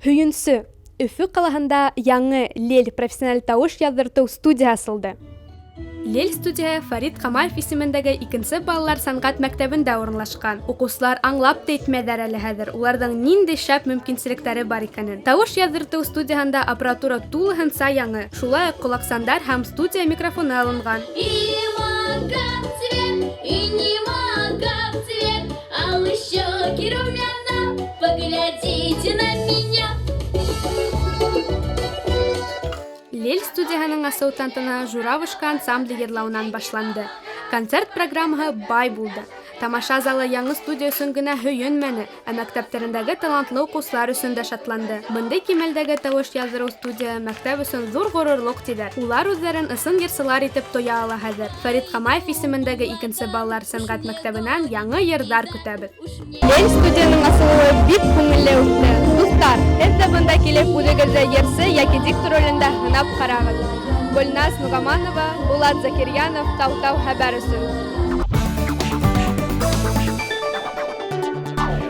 Һөйөнсө! Өфө ҡалаһында яңы Лель профессиональ тауыш яҙҙыртыу студияһы асылды. Лель студияһы Фәрит Камаев исемендәге икенсе балалар сәнғәт мәктәбендә урынлашҡан. Уҡыусылар аңлап та етмәйҙәр әле хәҙер уларҙың ниндәй шәп мөмкинселектәре бар икәнен. Тауыш яҙҙыртыу студияһында аппаратура тулыһынса яңы, шулай уҡ ҡолаҡсандар һәм студия микрофоны алынған. И маков цвет, и не маков цвет, Алые щеки румяна, поглядите на меня. Лель студияһының асыу тантанаһы Журавушка ансамбле йырлауынан башланды. Концерт программаһы бай булды. Тамаша залы яңы студия өсөн генә һөйөнмәне, ә мәктәптәрендәге талантлы уҡыусылар өсөн дә шатланды. Бындай кимәлдәге тауыш яҙҙырыу студияһы мәктәп өсөн ҙур ғорурлыҡ тиҙәр. Улар үҙҙәрен ысын йырсылар итеп тоя ала хәҙер. Фәрит Камаев исемендәге икенсе балалар сәнғәт мәктәбенән яңы йырҙар көтәбеҙ. Лель студияның асылыуы бик күңелле үтте. Дуҫтар, һеҙ ҙә бында килеп үҙегеҙҙе йырсы йәки диктор ролендә һынап ҡарағыҙ. Гөлназ Нуғаманова, Булат Закирьянов, Тау-Тау хәбәр өсөн.